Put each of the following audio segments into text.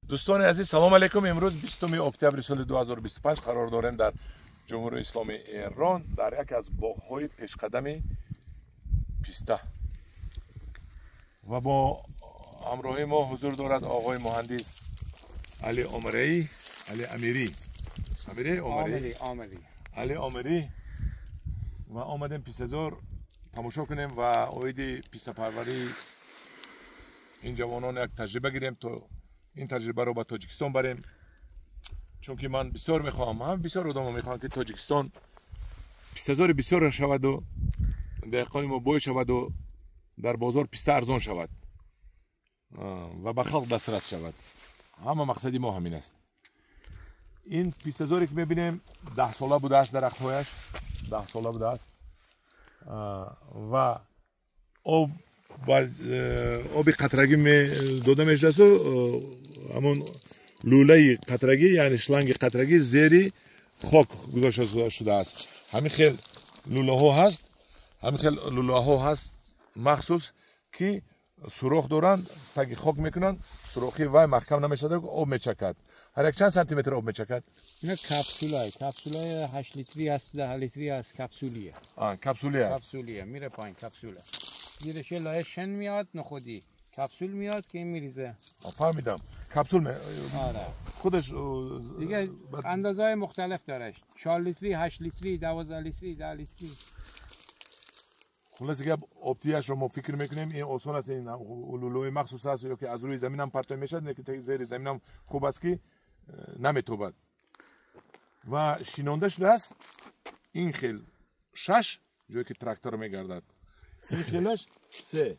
دوستان عزیز سلام علیکم. امروز 20 اکتبر سال 2025 قرار داریم در جمهوری اسلامی ایران در یک از باغ‌های پیشقدم پیسته و با همراه ما حضور دارد آقای مهندس علی عمری، علی امیری، امیری عمری، علی عمری و آمدیم پیسته‌زار تماشا کنیم و عاید پیسته پروری این جوانان یک تجربه گیریم تا این تجربه رو به تاجیکستان بریم، چون که من بسیار میخوام، هم بسیار آدم میخوام که تاجیکستان پیسته‌زار بسیار شود و دهقان ما بوی شود و در بازار پیسته ارزان شود و به خلق دسترس شود. همه مقصد ما همین است. این پیسته‌زاری که میبینیم 10 ساله بوده است، درختهایش 10 ساله بوده است و آب آب قطرگی داده میشه است و همون لوله قطرگی یعنی شلنگ قطرگی زیر خاک گذاشته شده است. همین خیل لوله ها هست، همین خیل لوله ها هست مخصوص که سوراخ دارند، تاگی خاک میکنن، سوراخی وای محکم نمیشه، آب میچکد. هر یک چند سانتی متر آب میچکد؟ اینا کپسولای، کپسولای 8 لیتری هست، 10 لیتری هست، کپسولیه. کپسولیه. کپسولیه میره پایین کپسوله. زیرش یه لایه شن میاد، نخودی کپسول میاد که این میریزه. فهمیدم. کپسول آره. خودش دیگه اندازه‌های مختلف داره. 4 لیتری، 8 لیتری، 12 لیتری، 10 لیتری. خلاص دیگه آبتیش رو ما فکر میکنیم این آسان است، این لولوی مخصوص است یا که از روی زمین هم پرتو میشد، نه که زیر زمین هم خوب است که نمیتوبد و شینانده شده است. این خیل 6 جایی که تراکتور میگردد، این خیلش 3.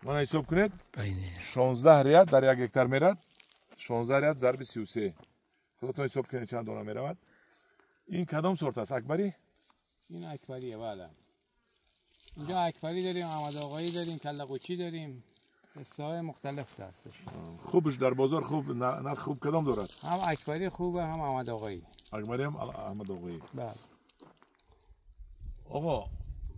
من حساب کنید 16 ریال در یک هکتار میرد، 16 ریال ضرب 33. خودتون حساب کنید چند دانه میرود. این کدام سورت است؟ اکبری؟ این اکبریه بله. اینجا اکبری داریم، احمد آقایی داریم، کله قوچی داریم، قصه‌های مختلف هستش. خوبش در بازار خوب نرخ خوب کدام دارد؟ هم اکبری خوبه هم احمد آقایی. اکبری هم احمد آقایی. بله. آقا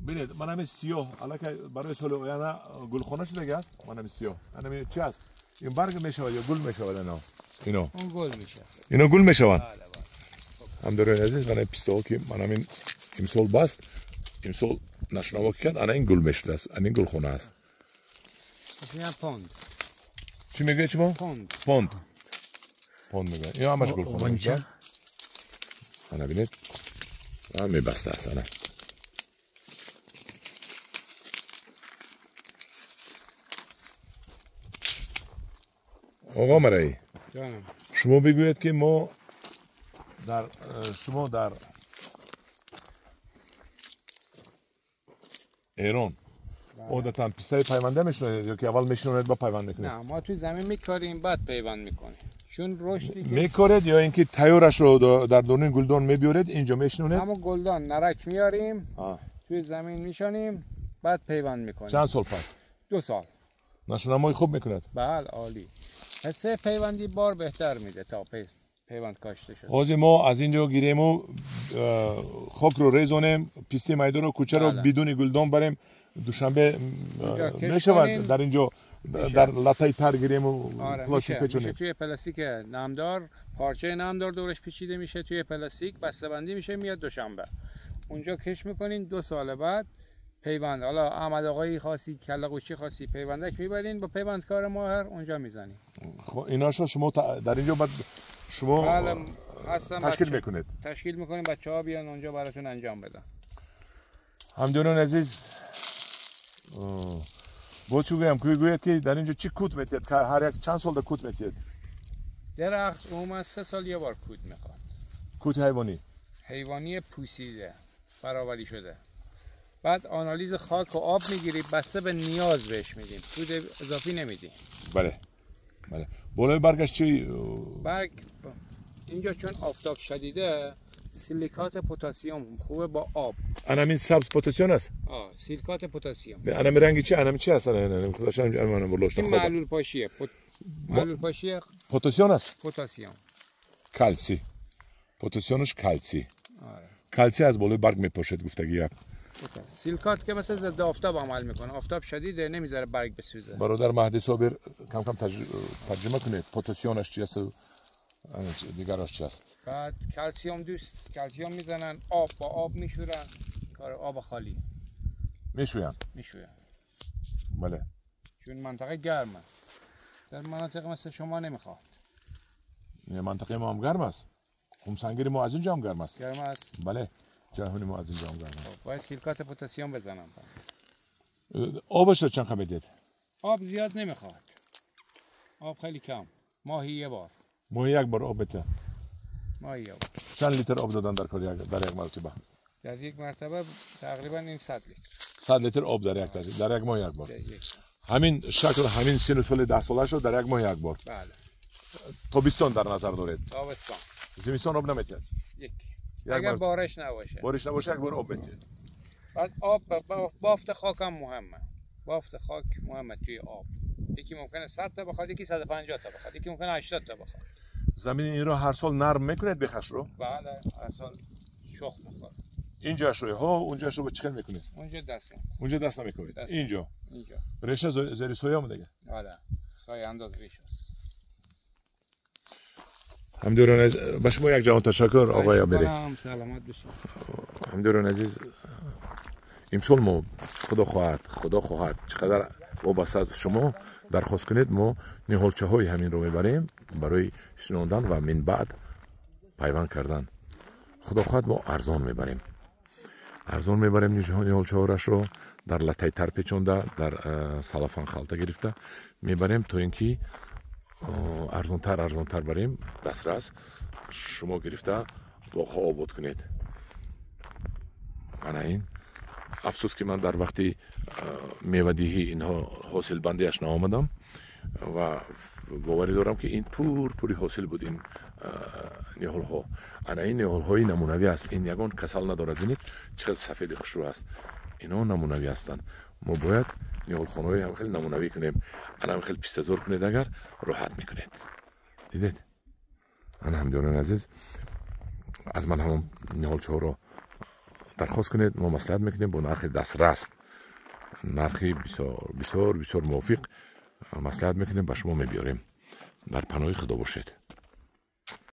ببینید من همین سیاه الکی برای سال آینده گلخانه شده است. من همین سیاه، همین چی است؟ این برگ میشود یا گل میشود؟ اینا اون گل میشه. اینا گل میشوند. هم دارین عزیز من پیسته ها که من همین امسال بست، امسال نشنوا کرد، انا این گل میشده است، این گلخونه است. این پوند. چی میگه شما؟ پوند. پوند. پوند میگه. این همش گلخونه میشه. انا ببینید. همین بسته است انا. آقا مرایی شما بگوید که ما در شما در ایران عادتا پیسته پیونده میشونید یا که اول میشونید با پیوند میکنید؟ نه ما توی زمین میکاریم بعد پیوند میکنیم. چون رشدی میکارید یا اینکه تیارش رو در درون گلدان میبیارید اینجا میشونید؟ همون گلدان نرک میاریم توی زمین میشونیم بعد پیوند میکنیم. چند سال پس؟ 2 سال. نشونمای خوب میکند؟ بله عالی. حسه پیوندی بار بهتر میده تا پیوند کاشته شده. حاضر ما از اینجا گیریم و خاک رو ریزونیم، پیسته میدان رو کوچه رو بدون گلدان بریم دوشنبه میشود در اینجا در لطه تر گیریم و پلاستیک پیچونیم. میشه توی پلاستیک نمدار، پارچه نمدار دورش پیچیده میشه، توی پلاستیک بسته‌بندی میشه، میاد دوشنبه. اونجا کش میکنین 2 سال بعد پیوند. حالا احمد آقایی خاصی، کله قوچی خاصی، پیوندک میبرین با پیوندکار ماهر اونجا میزنین. خب ایناشو شما در اینجا بعد شما تشکیل میکنید. تشکیل میکنیم بچه‌ها بیان اونجا براتون انجام بدن. همدانان عزیز با چی گویم که گوید که در اینجا چی کوت میتید؟ هر یک چند سال در کوت میتید؟ درخت عموما 3 سال یه بار کوت میخواد. کوت حیوانی؟ حیوانی پوسیده، فراوری شده. بعد آنالیز خاک و آب میگیری، بسته به نیاز بهش میدیم، کود اضافی نمیدیم. بله بله. بالای برگش چی؟ برگ اینجا چون آفتاب شدیده سیلیکات پتاسیم خوبه با آب. انامین سبز پتاسیم است؟ سیلیکات پتاسیم. انام رنگی چی؟ انام چی است؟ انام خودش انام بلوش این معلول پاشیه. معلول پاشیه پتاسیم است؟ پتاسیم. کلسی. پتاسیمش کلسی. آره. کلسی از بالای برگ میپاشد گفتگی. سیلکات که مثل ضد آفتاب عمل میکنه. آفتاب شدیده، نمیذاره برگ بسوزه. برادر مهدی صابر کم کم ترجمه کنید. پتاسیمش چی است و دیگرش چی است؟ بعد کلسیم دوست، کلسیم میزنن، آب با آب میشورن، کار آب خالی میشوین. میشوین. بله. چون منطقه گرمه. در مناطق مثل شما نمیخواد. منطقه ما هم گرم است. خمسنگیر ما از اینجا هم گرم است. گرم است. بله. جهان ما از اینجا هم گرم است. باید سیلکات پتاسیم بزنم. آبش رو چند میدید؟ آب زیاد نمیخواد. آب خیلی کم. ماهی یه بار. ماهی یک بار آب بده. ماهی یک بار. چند لیتر آب دادن در کار در یک مرتبه؟ در یک مرتبه تقریبا این 100 لیتر. 100 لیتر آب در یک در یک ماه یک بار. همین شکل همین سن و سال 10 ساله شد در یک ماه یک بار. بله. تابستان در نظر دارید؟ تابستان. زمستان آب نمیتید؟ یک. اگر بارش نباشه. بارش نباشه یک بار آب میتید. بعد آب بافت خاک هم مهمه. بافت خاک مهمه توی آب. یکی ممکنه 100 تا بخواد، یکی 150 تا بخواد، یکی ممکنه 80 تا بخواد. زمین این رو هر سال نرم میکنید بخش رو؟ بله، هر سال شخم میخوره. اینجا شو ها، اونجا شو چیکار میکنید؟ اونجا دست. اونجا دست نمیکنید. اینجا. اینجا. ریشه زیر سایه هم دیگه. بله. سایه انداز ریشه است. همدوران عزیز به شما یک جهان تشکر آقای آبری. سلامت باشید. همدوران عزیز امسال ما خدا خواهد چقدر وابسته از شما درخواست کنید ما نهالچه های همین رو میبریم برای شناندن و من بعد پیوند کردن. خدا خواهد ما ارزان میبریم. ارزان میبریم نهالچه هایش رو در لطه تر پیچونده در سلافان خالته گرفته میبریم تا اینکه ارزانتر بریم دسترس شما گرفته باغ آباد کنید. انا این افسوس که من در وقتی میوه‌دهی اینها حاصل بندیش نآمدم و باوری دارم که این پوری حاصل بود این نهال ها. انا این نهال های نمونوی است. این یگان کسل ندارد. ببینید چقدر سفید خوشرو است. اینا نمونوی هستند. ما باید نهال خانه های هم خیلی نمونوی کنیم. انا هم خیلی پیستزار کنید اگر راحت میکنید. دیدید؟ انا همدیانان عزیز از من همون نهالچه ها رو درخواست کنید. ما مصلحت میکنیم با نرخ دسترس، نرخی بسیار بسیار بسیار موافق مصلحت میکنیم به شما میبیاریم. در پناه خدا باشید.